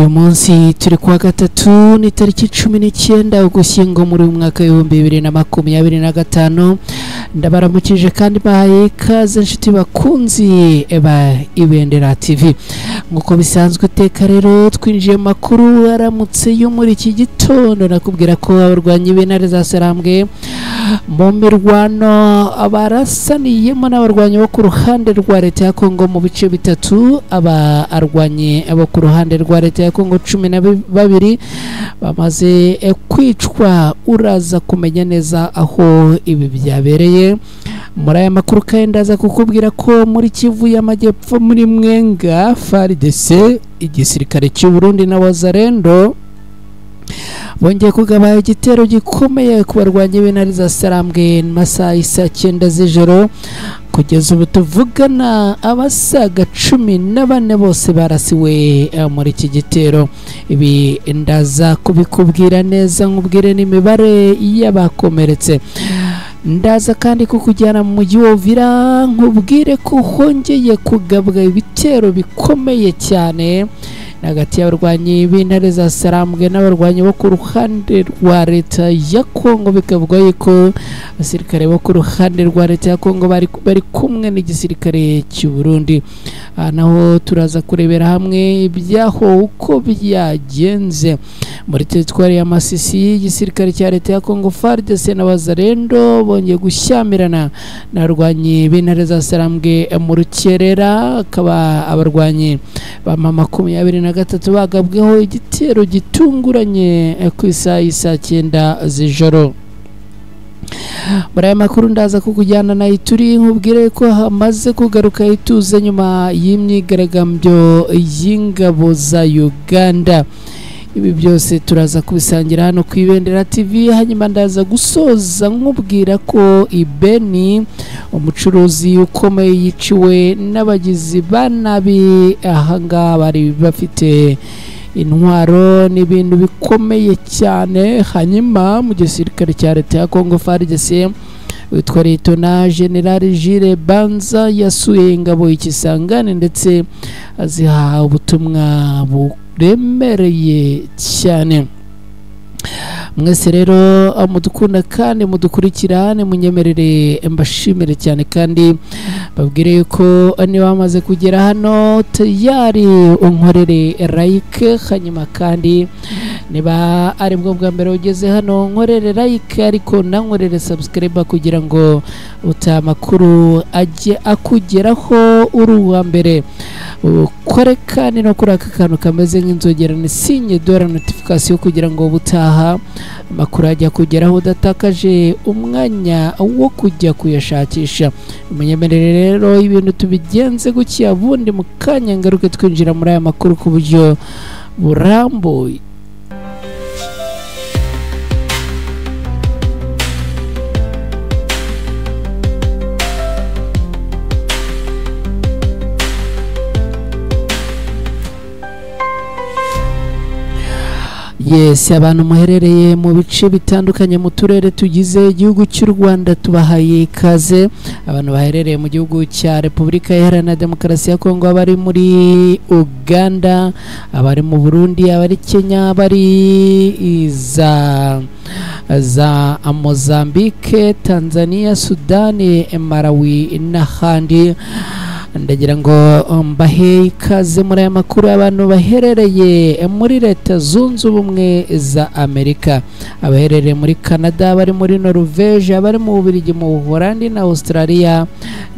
Uyu munsi turi kuwa gatatu, ni tariki 19 Ugushyingo muri uyu mwaka 2025. Ndabaramukije kandi bahaye ikaze inshuti bakunzi ba Ibendera TV. Nk'uko bisanzwe iteka rero twinjiye makuru aramutse yo muri iki gitondo, nakubwira ko abarwanyi b'intare za Sarambwe mu mirwano abarasaniyemo n'abarwanyi bo ku ruhande rwa leta ya Kongo mu bice bitatu. Abarwanyi bo ku ruhande rwa leta ya Kongo 12 bamaze kwicwa. Uraza kumenya neza aho ibi byabereye muri aya makuru. Kandi ndaza kukubwira ko muri Kivu y'Amajyepfo muri Mwenga, FARDC, igisirikare cy'u Burundi na Wazalendo bongeye kugaba igitero gikomeye ku barwanyi b'intare za Sarambwe mu masaha y'isa 9 z'ijoro. Kugeza ubu tuvugana abasaga 14 bose barasiwe muri iki gitero. Ibi ndaza kubikubwira neza, nkubwire n'imibare y'abakomeretse. Ndaza kandi kukujyana mu mujyi wa Uvira, nkubwire ko hongeye kugabwa ibitero bikomeye cyane hagati y'abarwanyi b'intare za Sarambwe n'abarwanyi bo ku ruhande rwa leta ya Kongo. Bikavugwa yuko abasirikare bo ku ruhande rwa leta ya Kongo bari kumwe n'igisirikare cy'u Burundi. Naho turaza kurebera hamwe ibyaho uko byagenze muri teritwari ya Masisi. Igisirikare cya leta ya Kongo FARDC na Wazalendo bongeye gushyamirana n'abarwanyi b'intare za Sarambwe mu rukerera, akaba abarwanyi ba 23 bagabweho igitero gitunguranye ku isaha y'isa 9 z'ijoro. Muri aya makuru ndaza kukujyana na Ituri, nkubwire ko hamaze kugaruka ituze nyuma y'imyigaragambyo y'ingabo za Uganda. Ibi byose turaza kubisangira hano ku Ibendera TV. Hanyuma ndaza gusoza nkubwira ko Ibeni umucuruzi ukomeye yiciwe n'abagizi ba nabi. Ahangaha bari bafite intwaro n'ibintu bikomeye cyane. Hanyuma mu gisirikare cya leta ya Kongo FARDC, witwa Liyetona General Jules Banza yasuye ingabo ikisangane ndetse aziha ubutumwa buremereye cyane. Mwese rero mudukunda kandi mudukurikira, munyemerere mbashimire cyane kandi babwire yuko niba bamaze kugera hano tayari unkorere like. Hanyuma kandi niba ari bwo bwa mbere ugeze hano, nkorere like ariko nankorere subscribe kugira ngo utamakuru ajye akugeraho uri uwa mbere. Ukore kandi no kuri aka kantu kameze nk'inzogera ni signe de la notification kugira ngo ubutaha amakuru ajya kugeraho udatakaje umwanya wo kujya kuyashakisha. Umunyemerere rero ibintu tubigenze gutya, bundi mu kanya ngaruke twinjira muri aya makuru ku buryo burambuye. Yes, abantu muherereye mu bice bitandukanye mu turere tugize igihugu cy'u Rwanda tubahaye ikaze. Abantu baherereye mu gihugu cya Repubulika Iharanira Demokarasi ya Kongo, abari muri Uganda, abari mu Burundi, abari Kenya, abari za Mozambique, Tanzania, Sudani, Malawi n'ahandi. Ndagira ngo mbahe ikaze muri aya makuru. Abantu baherereye muri Leta Zunze Ubumwe za Amerika, abaherereye muri Canada, abari muri Norvege, abari mu Bubiligi, mu Buholandi na Australia,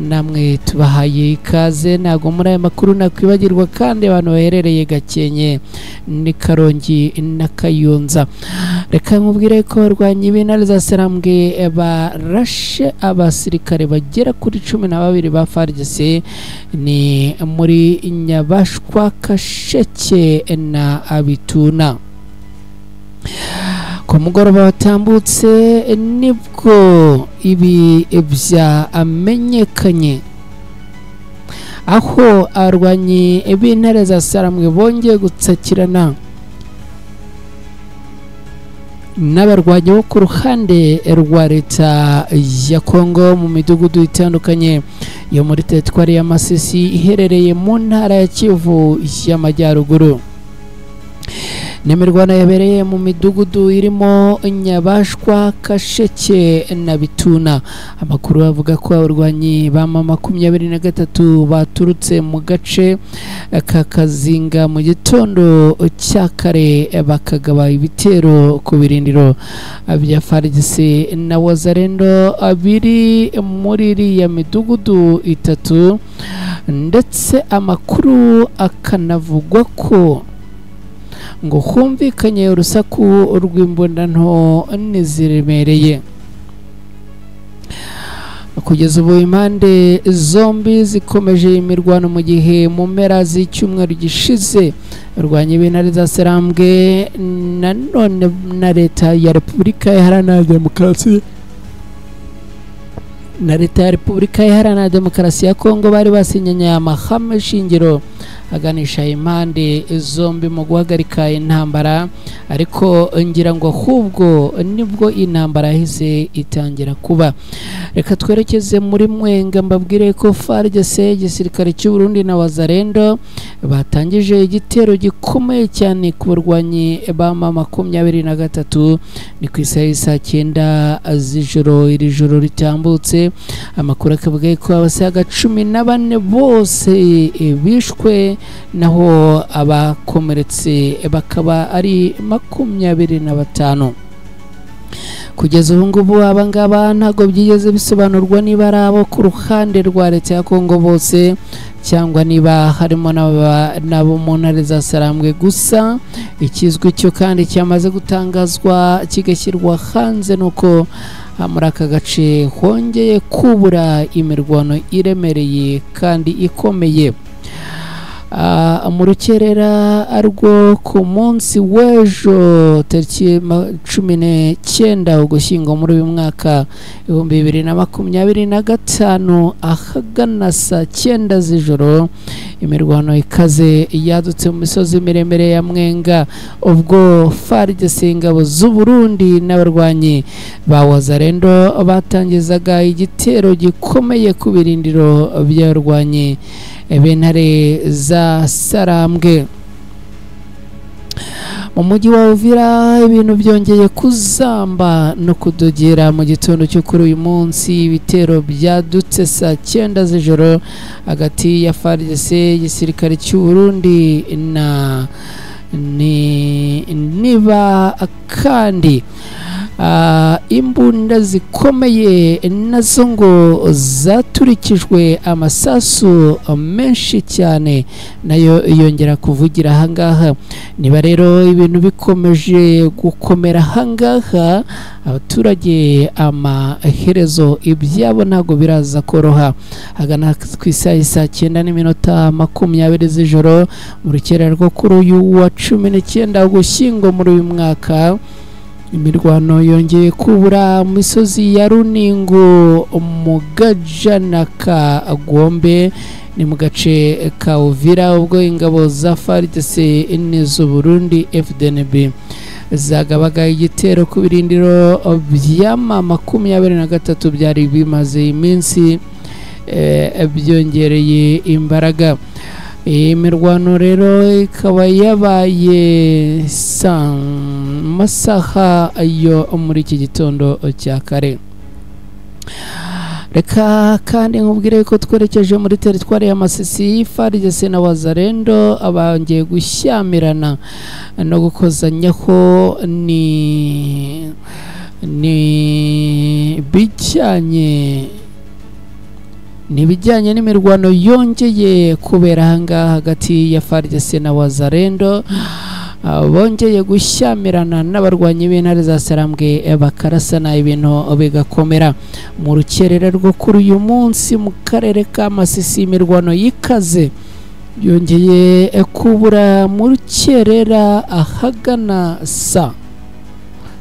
namwe tubahaye ikaze. Ntago muri aya makuru nakwibagirwa kandi abantu baherereye Gakenke ni Karongi na Kayonza. Reka nkubwire ko abarwanyi b'intare za Sarambwe barashe abasirikare bagera kuri 12 ba FARDC ni muri Nyabashwa, Kasheke na Abituna. Ku mugoroba watambutse nibwo ibi byamenyekanye, aho abarwanyi b'intare za Sarambwe bongeye gutsakirana n'abarwanyi bo ku ruhande rwa leta ya Kongo mu midugudu itandukanye yo muri teritwari ya Masisi iherereye mu ntara ya Kivu y'Amajyaruguru. N'imirwano yabereye mu midugudu irimo Nyabashwa, Kasheke na Bituna. Amakuru avuga ko abarwanyi ba M23 baturutse mu gace ka Kazinga mu gitondo cya kare bakagaba ibitero ku birindiro bya FARDC na Wazalendo biri muri iriya midugudu itatu, ndetse amakuru akanavugwa ko ngo humvikanye urusaku rw'imbunda nto n'iziremereye. Kugeza ubu impande zombi zikomeje imirwano, mu gihe mu mpera z'icyumweru gishize rwanya b'intare za Sarambwe nanone na leta ya Repubulika Iharanira Demokarasi na leta ya Repubulika Iharanira Demokarasi ya Kongo bari basinyanye amahame shingiro aganisha impande zombi mu guhagarika intambara, ariko ngira ngo ahubwo nibwo intambara yahise itangira kuba. Reka twerekeze muri Mwenga, mbabwire ko FARDC, igisirikare cy'u Burundi na Wazalendo batangije igitero gikomeye cyane ku barwanyi ba M23. Ni ku isaha saa 9 z'ijoro iri joro ritambutse. Amakuru akavuga ko abasaga 14 bose bishwe, naho abakomeretse bakaba ari 25. Kugeza ubu ngubu abangaba ntabwo byigeze bisobanurwa niba ari abo ku ruhande rwa leta ya Kongo bose cyangwa niba harimo n'abo mu ntare za Sarambwe gusa. Ikizwi cyo kandi cyamaze gutangazwa kigashyirwa hanze nuko muri aka gace hongeye kubura imirwano iremereye kandi ikomeye. Mu rukerera arwo ku munsi w'ejo tariki 19 Ugushyingo muri uyu mwaka 2025 ahagana saa 9 z'ijoro, imirwano ikaze yadutse mu misozi miremire ya Mwenga ubwo FARDC, ingabo z'u Burundi n'abarwanyi ba Wazalendo batangizaga igitero gikomeye ku birindiro by'abarwanyi b'intare za Sarambwe. Mu mujyi wa Uvira ibintu byongeye kuzamba no kudogera mu gitondo cyo kuri uyu munsi. Ibitero byadutse saa 9 z'ijoro hagati ya FARDC, igisirikare cy'u Burundi na niba kandi imbunda zikomeye nazo ngo zaturikijwe amasasu menshi cyane nayo yongera kuvugira ahangaha. Niba rero ibintu bikomeje gukomera ahangaha, abaturage amaherezo ibyabo ntabwo biraza koroha. Hagana ku isaha saa 9:20 z'ijoro mu rukerera rwo kuri uyu wa 19 Ugushyingo muri uyu mwaka, imirwano yongeye kubura mu misozi ya Runingo, Mugaja na Kagombe, ni mu gace ka Uvira, ubwo ingabo za FARDC n'iz'u Burundi FDNB zagabaga igitero ku birindiro bya M23 byari bimaze iminsi byongereye imbaraga. Imirwano rero ikaba yabaye masaha yo muri iki gitondo cya kare. Reka kandi nkubwire ko twerekeje muri teritwari ya Masisi, FARDC na Wazalendo abongeye gushyamirana no gukozanyaho ni bijyanye nibijyanye n'imirwano yongeye kubera ahangaha hagati ya FARDC na Wazalendo. Bongeye gushyamirana n'abarwanyi b'intare za Sarambwe bakarasana ibintu bigakomera. Mu rukerera rwo kuri uyu munsi mu karere ka Masisi, imirwano yikaze yongeye kubura mu rukerera ahagana saa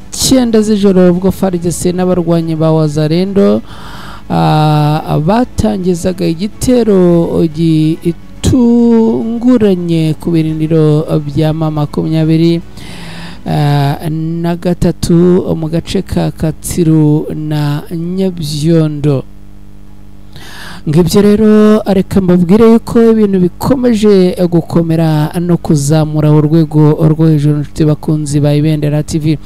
9 z'ijoro ubwo FARDC n'abarwanyi ba Wazalendo batangizaga igitero gitunguranye ku birindiro bya M23 mu gace ka Katsiru na Nyabyondo. Ngibyo rero, reka mbabwire yuko ibintu bikomeje gukomera no kuzamura urwego rwo hejuru, inshuti bakunzi ba Ibendera TV.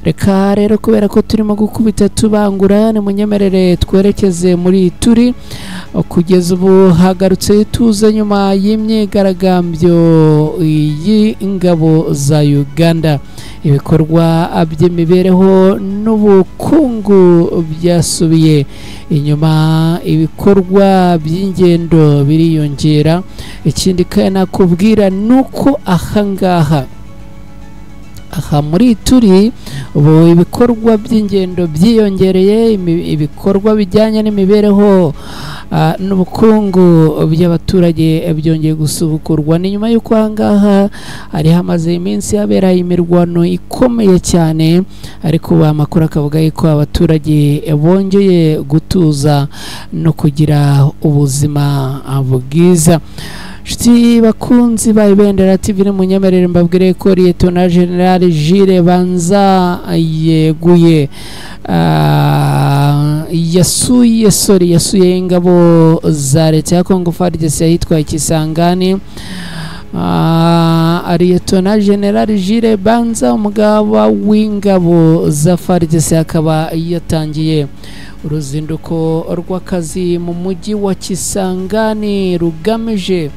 Reka rero, kubera ko turimo gukubita tubangura, nimunyemerere twerekeze muri Turi. Kugeza ubu hagarutse ituze nyuma y'imyigaragambyo y'ingabo za Uganda. Ibikorwa by'imibereho n'ubukungu byasubiye inyuma, ibikorwa by'ingendo biriyongera. Ikindi kandi nakubwira ni uko ahangaha aha muri Turi ubu ibikorwa by'ingendo byiyongereye, ibikorwa bijyanye n'imibereho n'ubukungu by'abaturage byongeye gusubukurwa. Ni nyuma y'uko ahangaha hari hamaze iminsi habera imirwano ikomeye cyane, ariko ubu amakuru akavuga yuko abaturage bongeye gutuza no kugira ubuzima bwiza. Nshuti bakunzi ba Ibendera TV, munyemerere mbabwire ko Lieutenant General Jules Banza yeguye, yasuye, sorry, yasuye ingabo za leta ya Congo FARDC ahitwa Kisangani. Lieutenant General Jules Banza, umugaba w'ingabo za FARDC, akaba yatangiye uruzinduko rw'akazi mu mujyi wa Kisangani rugamije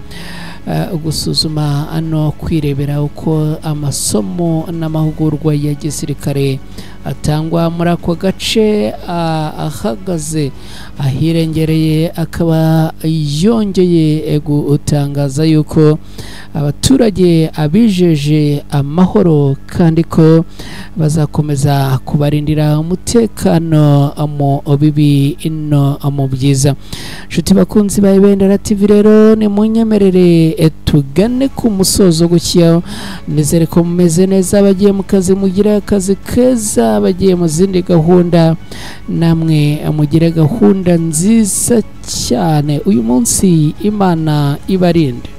gusuzuma no kwirebera uko amasomo n'amahugurwa ya gisirikare atangwa muri ako gace ahagaze ahirengereye. Akaba yongeye gutangaza yuko abaturage abijeje amahoro kandi ko bazakomeza kubarindira umutekano mu bibi no mu byiza. Nshuti bakunzi ba Ibendera TV rero, ni munyemerere tugane ku musozo gutya. Nizere ko mumeze neza. Abagiye mu kazi mugire akazi keza, abagiye mu zindi gahunda namwe mugire gahunda nziza cyane. Uyu munsi Imana ibarinde.